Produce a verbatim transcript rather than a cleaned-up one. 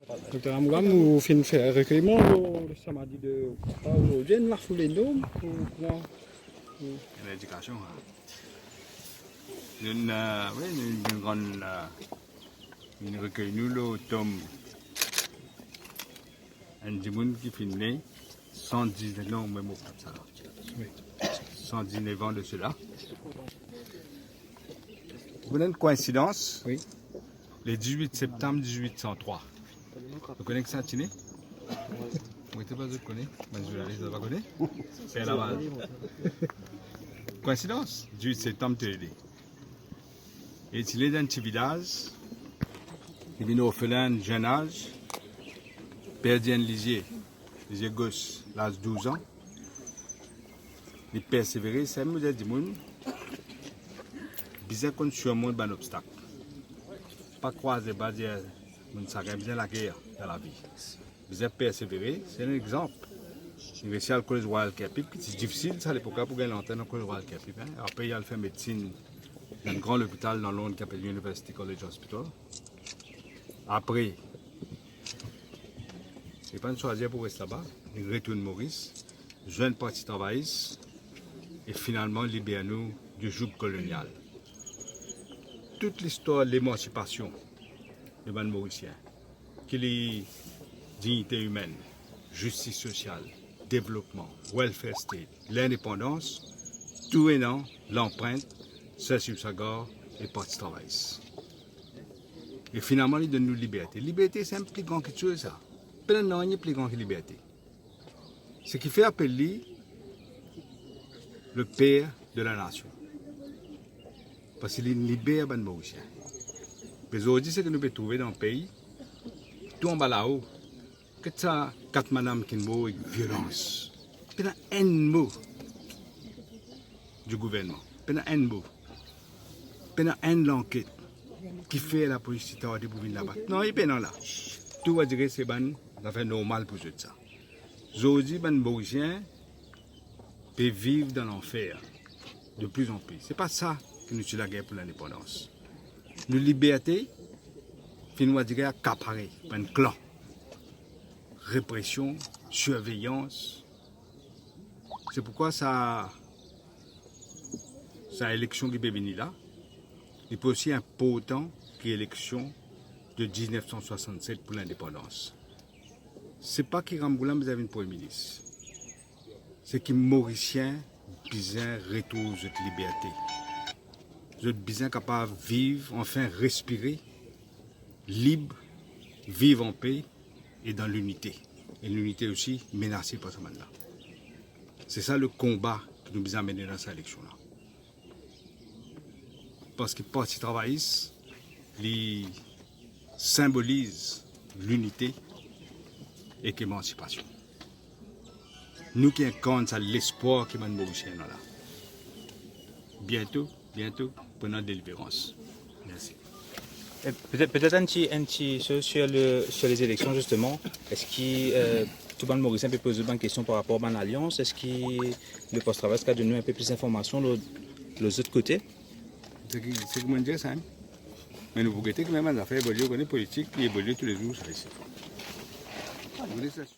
Dokter Ramgoolam, nou finn fer rekeyman lor le samedi de, pa ozordi, enn lafoul enorm pou, pou, pou... Enn ledikasion, hein. Nou, euh, wi, nou, nou grann, euh, nou rekey nou lor tom enn dimoun ki finn ne san diz, non, mem mo pa sa la. Wi. San diznef an de sela. Ou konn enn koinsidans? Wi. Le diz-wit septam diz-wit san trwa. Ou konn ki sa ti ne? Wi, to pa zot kone? Bann zournalis, zot pa kone? Fer lavaz. Koinsidans? Diz-wit septam, to ede. E ti ne dan enn ti vilaz, li vinn orfelin zenn az, perdi enn lizie, lizie gos, laz douz an. Li persevere, sa mo dir dimoun bizin konn sirmont bann obstak. Pa krwaz lebra dir, mo'nn sarin bizin lager dan lavi. Bizin persevere, se enn exanp. Li resi al College Royal Kirkcaldy, ki ti difisil sa lepok la pou gagn lantrenn dan College Royal Kirkcaldy, hein. Apre, li al fer medsinn dan enn gran lopital dan Lond ki apel University College Hospital. Apre, li pa'nn swazir pou res laba, li retourn Moris, zwenn Parti Travayis, e finalman liber nou di joug kolonial. Tou listwar lemansipasion de bann Morisien, ki li dignite imenn, zistis sosial, devlopman, welfare state, lindepandans, tou ena lanprint Sir Sibusiso Agar e Parti Travayis. E finalman, li donn nou liberte. Liberte, se enn pli gran kiksoz, sa. Pena nanye pli gran ki liberte. Seki fer apel li le père de la nation. Parski li liber bann Morisien. Me zordi, seki nou pe trouve dan pei, tou anba lao, get sa kat madam ki mor ek violans. Pena enn mo di gouvernman. Pena enn mo. Pena enn lanket. Kifer lapolis ti tarde pou vinn laba? Non, li pena la. Tou va dire se bann zafer normal pou zot sa. Zordi, bann Morisien pe viv dan lanfer de pli an pli. Se pa sa ki nou ti lager pou lindepandans. Nou liberte finn, va dir, akapare par enn klan. Represion, sirveyans. Se poukwa sa, sa eleksion ki pe vini la, li pou osi inportan ki eleksion de diznef san swasannset pou lindepandans. Se pa ki Ramgoolam bizin vinn Premie Minis. Se ki Morisien bizin retrouv zot liberte. Zot bizin kapav viv, anfin respire, lib, viv an pe e dan linite. E linite osi menase par sa bann la. Se sa le konba ki nou bizin mene dan sa eleksion la. Parski Parti Travayis, li sinboliz linite ek emansipasion. Nou ki inkarn sa lespwar ki bann Morisien ena la. Biento, biento, pou ena deliverans. Mersi. E petet, petet enn ti, enn ti, sur, sur le, sur les élections, justement, eski, euh, tou bann Morisien pe poz bann kestion par rapor bann alians? Eski le Parti Travayis kapav donn nou inpe plis informasion lor, lor zot kote? Seki, seki mo dir sa, hein. Me nou pou gete ki mem bann zafer evolie, ou kone politik, li evolie toulezour, sa isi. Ou kone sa.